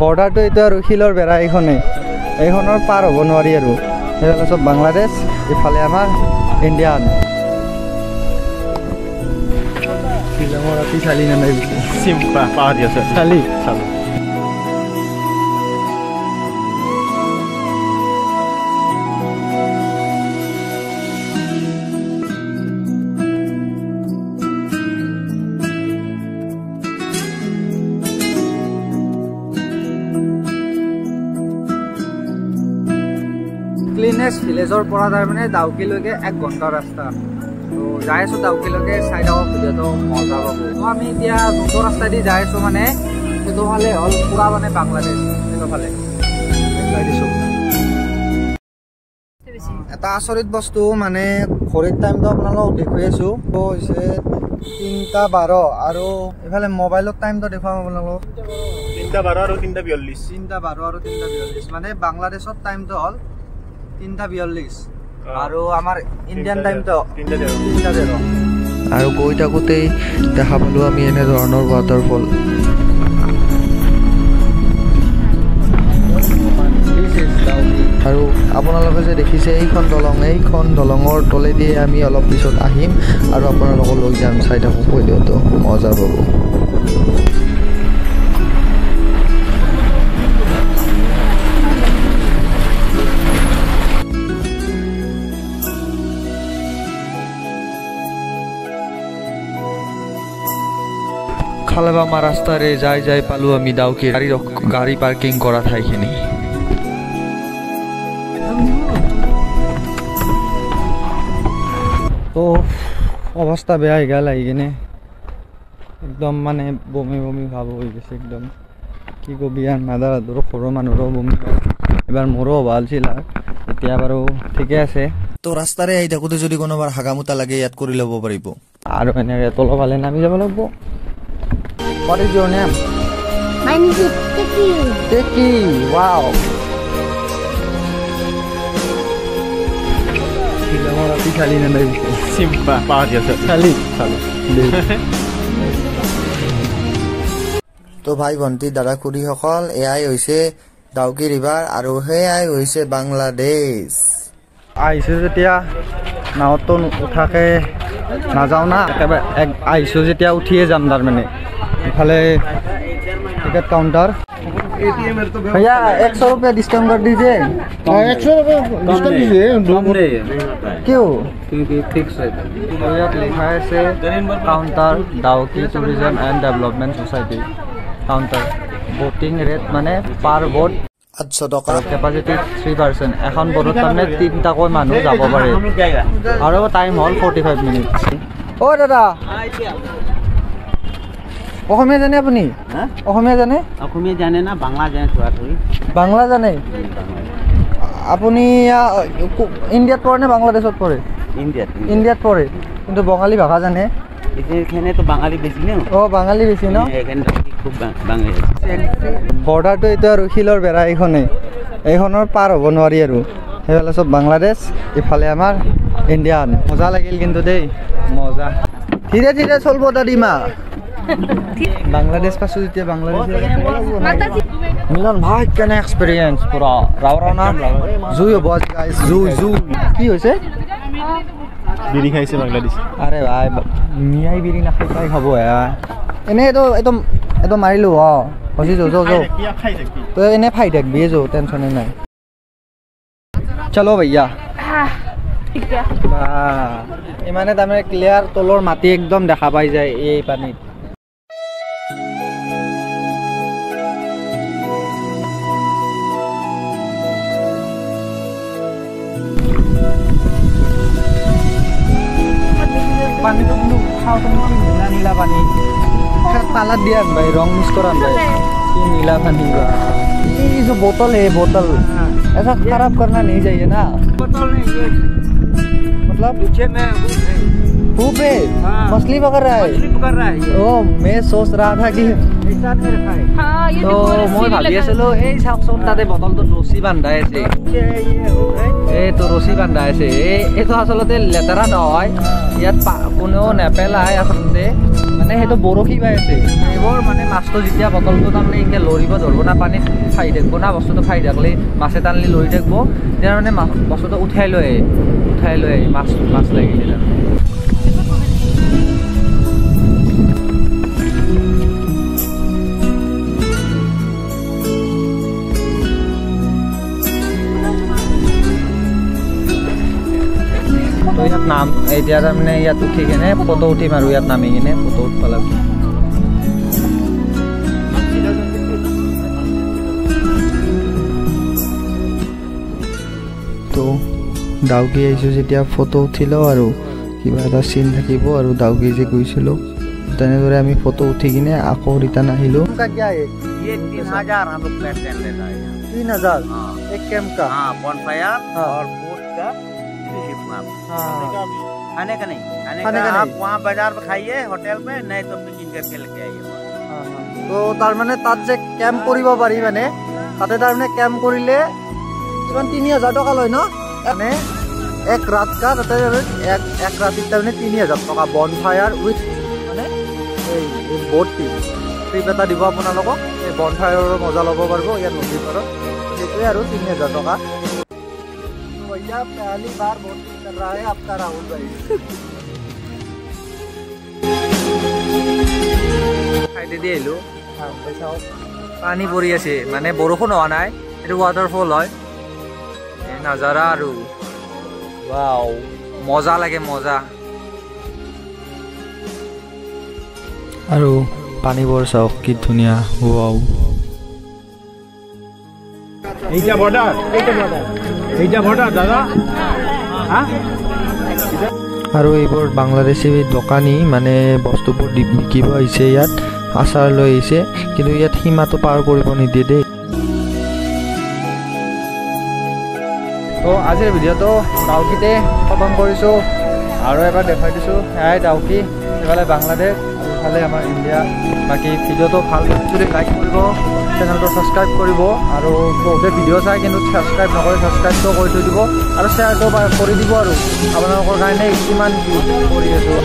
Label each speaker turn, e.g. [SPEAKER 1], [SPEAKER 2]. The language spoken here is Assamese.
[SPEAKER 1] বৰ্ডাৰটো এইটো আৰু শিলৰ বেৰা এইখনেই, এইখনৰ পাৰ হ'ব নোৱাৰি আৰু। সেইফালে চব বাংলাদেশ, ইফালে আমাৰ ইণ্ডিয়ান। শ্বিলঙৰ ৰাতি চালি নে নাই পিছে?
[SPEAKER 2] পাহৰি আছে।
[SPEAKER 1] চালি
[SPEAKER 2] চালো।
[SPEAKER 1] ক্লিনেছ ভিলেজৰ পৰা তাৰমানে ডাউকিলৈকে 1 ঘণ্টাৰ ৰাস্তা। তো যাই আছোঁ ডাউকিলৈকে, চাই থাকক ভিডিঅ'টো, মজা পাব। তো আমি এতিয়া যোনটো ৰাস্তা দি যাই আছোঁ মানে সেইটো ফালে হ'ল পূৰা মানে বাংলাদেশ, সেইটো ফালে দেখুৱাই দিছোঁ। এটা আচৰিত বস্তু মানে ঘড়ীৰ টাইমটো আপোনালোকক দেখুৱাই আছোঁ, হৈছে 3:12 আৰু এইফালে মোবাইলত টাইমটো দেখুৱাম আপোনালোকক
[SPEAKER 2] 3:12 আৰু 3:42।
[SPEAKER 1] 3:12 আৰু 3:42 মানে বাংলাদেশত টাইমটো হ'ল 3:42 আৰু আমাৰ ইণ্ডিয়ান টাইমটো 3:13।
[SPEAKER 3] আৰু গৈ থাকোঁতেই দেখা পালোঁ আমি এনেধৰণৰ ৱাটাৰফল। আৰু আপোনালোকে যে দেখিছে এইখন দলং, এইখন দলঙৰ তলেদিয়ে আমি অলপ পিছত আহিম আৰু আপোনালোকক লৈ যাম। চাই থাকক ভিডিঅ'টো, মজা পাব। খালেবামা ৰাস্তাৰে যাই যাই পালোঁ আমি ডাউকি গাড়ী পাৰ্কিং কৰা ঠাইখিনি।
[SPEAKER 1] তো অৱস্থা বেয়া হৈ গ'ল আহি কিনে, একদম মানে বমি বমি ভাৱ হৈ গৈছে একদম। কি কবি আৰু, মাদাৰহঁতৰো ঘৰৰ মানুহৰো বমি হ'ল, এবাৰ মোৰো ভাল আছিল আৰু এতিয়া বাৰু ঠিকে আছে।
[SPEAKER 3] তো ৰাস্তাৰে আহি থাকোঁতে যদি কোনোবাৰ হাগামোতা লাগে ইয়াত কৰি ল'ব পাৰিব।
[SPEAKER 1] আৰু এনেকৈ তলৰ ফালে নামি যাব লাগিব। What is your name?
[SPEAKER 4] My name is Teki.
[SPEAKER 1] Teki, wow. শ্বিলঙৰ ৰাতি চালি নে নাই পিছে?
[SPEAKER 2] পাহৰি আছে।
[SPEAKER 1] চালি
[SPEAKER 2] চালো।
[SPEAKER 3] তো ভাই ভণ্টি দাদা খুৰীসকল, এয়াই হৈছে ডাউকি ৰিভাৰ আৰু সেয়াই হৈছে বাংলাদেশ।
[SPEAKER 1] আহিছোঁ যেতিয়া নাৱততো উঠাকে নাযাওঁ না, একেবাৰে আহিছোঁ যেতিয়া উঠিয়ে যাম তাৰমানে। ইফালে টিকেট কাউণ্টাৰ। भैया 100 रुपया डिस्काउंट कर दीजिए।
[SPEAKER 5] 100 रुपया डिस्काउंट दीजिए।
[SPEAKER 1] क्यों?
[SPEAKER 6] क्योंकि फिक्स है।
[SPEAKER 1] ইয়াত লিখা আছে counter Dawki tourism and development society counter. Boating rate মানে পাৰ বোট
[SPEAKER 3] 800 টকা,
[SPEAKER 1] কেপাচিটি 3%। এখন বোটত তাৰমানে 3টাকৈ মানুহ যাব পাৰে আৰু টাইম হ'ল 45 মিনিট। অ' দাদা, অসমীয়া জানে আপুনি? অসমীয়া জানে?
[SPEAKER 6] অসমীয়া জানে না, বাংলা জানে থোড়া থোড়ি।
[SPEAKER 1] বাংলা জানে? আপুনি ইণ্ডিয়াত পৰে নে বাংলাদেশত পৰে?
[SPEAKER 6] ইণ্ডিয়াত।
[SPEAKER 1] ইণ্ডিয়াত পৰে, কিন্তু বঙালী ভাষা জানে?
[SPEAKER 6] এখানে তো বাঙালি বেছি ন।
[SPEAKER 1] অ বাঙালি বেছি ন,
[SPEAKER 6] এখানে খুব বাঙালি আছে।
[SPEAKER 1] বৰ্ডাৰটো এইটো আৰু শিলৰ বেৰা এইখনেই, এইখনৰ পাৰ হ'ব নোৱাৰি আৰু। সেইফালে চব বাংলাদেশ, ইফালে আমাৰ ইণ্ডিয়ান। মজা লাগিল কিন্তু দেই, মজা। ধীৰে ধীৰে চলব দাদিমা। বাংলাদেশ পাইছোঁ যেতিয়া বাংলাদেশ মিলন ভাই কেনে এক্সপিৰিয়েঞ্চ পুৰা ৰাও ৰাও না জুই হ'ব আজি গাইজ, জুই জুই। কি হৈছে?
[SPEAKER 2] বিড়ি খাইছে বাংলাদেশ।
[SPEAKER 1] আৰে ভাই মিয়াই বিড়ি নাখাই তাই খাব হে। এনেই এইটো এইটো এইটো মাৰিলোঁ। অ হজি যৌ যৌ যৌ, তই এনেই ফাই থাকবি যৌ, টেনশ্যনে নাই। চলো ভাইয়া। ইমানে তাৰমানে ক্লিয়াৰ তলৰ মাটি একদম দেখা পাই যায় এই পানীত। পানীটো কিন্তু খাওঁতে কি নীলা নীলা পানী, কালাৰ দিয়া ভাই, ৰং মিক্স কৰা ভাই, কি নীলা पानी का। ये जो बोतल है, बोतल ऐसा खराब करना नहीं चाहिए ना।
[SPEAKER 6] बोतल नहीं, ये
[SPEAKER 1] मतलब
[SPEAKER 6] पीछे में
[SPEAKER 1] धूप है। हाँ। मछली पकड़ रहा है,
[SPEAKER 6] मछली पकड़ रहा है।
[SPEAKER 1] ओ मैं सोच रहा था कि তো মই ভাবি আছিলো এই চাওকচোন তাতে বটলটোত ৰছী বান্ধাই আছে, এইটো ৰছী বান্ধা আছে। এইটো আচলতে লেতেৰা নহয়, ইয়াত কোনেও নেপেলাই আচলতে, মানে সেইটো বৰশী বাই আছে। এইবোৰ মানে মাছটো যেতিয়া বটলটো তাৰমানে এনেকৈ লৰিব ধৰিব না, পানীত ফাহি থাকিব না, বস্তুটো ফাহি থাকিলে মাছে টানলি লৰি থাকিব, তেতিয়া মানে বস্তুটো উঠাই লৈ আহে, উঠাই লৈ আহি মাছ মাছ লাগিলে তাৰমানে। তো ইয়াত নাম এতিয়া তাৰমানে ইয়াত উঠি কিনে ফটো উঠিম আৰু ইয়াত নামি কিনে ফটো উঠিব লাগিব।
[SPEAKER 3] তো ডাউকি আহিছোঁ যেতিয়া ফটো উঠি লওঁ আৰু কিবা এটা চিন থাকিব আৰু ডাউকি যে গৈছিলোঁ। তেনেদৰে আমি ফটো উঠি কিনে আকৌ ৰিটাৰ্ণ আহিলোঁ।
[SPEAKER 6] ये 3000 हम लोग पैसे लेता है।
[SPEAKER 1] 3000 एक कैंप का?
[SPEAKER 6] हाँ, बॉनफायर और बोट का। खाने का नहीं, खाने का आप वहाँ बाजार में खाइए होटल में, नहीं तो पैकिंग करके लेके आइए।
[SPEAKER 1] তো তাৰমানে তাত যে কেম্প কৰিব পাৰি, মানে তাতে তাৰমানে কেম্প কৰিলে কিমান 3000 টকা লয় ন? মানে এক ৰাত কা তাতে এক ৰাতিত তাৰমানে 3000 টকা বনফায়াৰ উইথ মানে এই বোট ট্ৰিপ ট্ৰিপ এটা দিব আপোনালোকক। এই বনফায়াৰৰো মজা ল'ব পাৰিব ইয়াত নদীৰ পাৰত। সেইটোৱে আৰু 3000 টকা। भैया पहली बार बोटिंग कर रहा है आपका राहुल भाई। দি আহিলো, চাওক পানী পৰি আছে, মানে বৰষুণ হোৱা নাই, এইটো ৱাটাৰফল হয়। এই নাজাৰা আৰু ৱাও, মজা লাগে মজা।
[SPEAKER 3] আৰু পানীবোৰ চাওক কি ধুনীয়া, ৱাও।
[SPEAKER 2] এইটা বৰ্ডাৰ, এইটা বৰ্ডাৰ দাদা।
[SPEAKER 3] আৰু এইবোৰ বাংলাদেশী দোকানী মানে বস্তুবোৰ বিকিব আহিছে, ইয়াত আচাৰ লৈ আহিছে, কিন্তু ইয়াত সীমাটো পাৰ কৰিব নিদিয়ে দেই।
[SPEAKER 1] তো আজিৰ ভিডিঅ'টো ডাউকিতে খতম কৰিছোঁ আৰু এবাৰ দেখুৱাই দিছোঁ। এয়াই ডাউকি, এইফালে বাংলাদেশ আৰু ইফালে আমাৰ ইণ্ডিয়া। বাকী ভিডিঅ'টো ভাল যদি লাইক কৰিব, চেনেলটো ছাবস্ক্ৰাইব কৰিব। আৰু বহুতে ভিডিঅ' চাই কিন্তু ছাবস্ক্ৰাইব নকৰে, ছাবস্ক্ৰাইবটো কৰি থৈ দিব আৰু শ্বেয়াৰটো কৰি দিব। আৰু আপোনালোকৰ কাৰণে কিমান কৰি আছোঁ।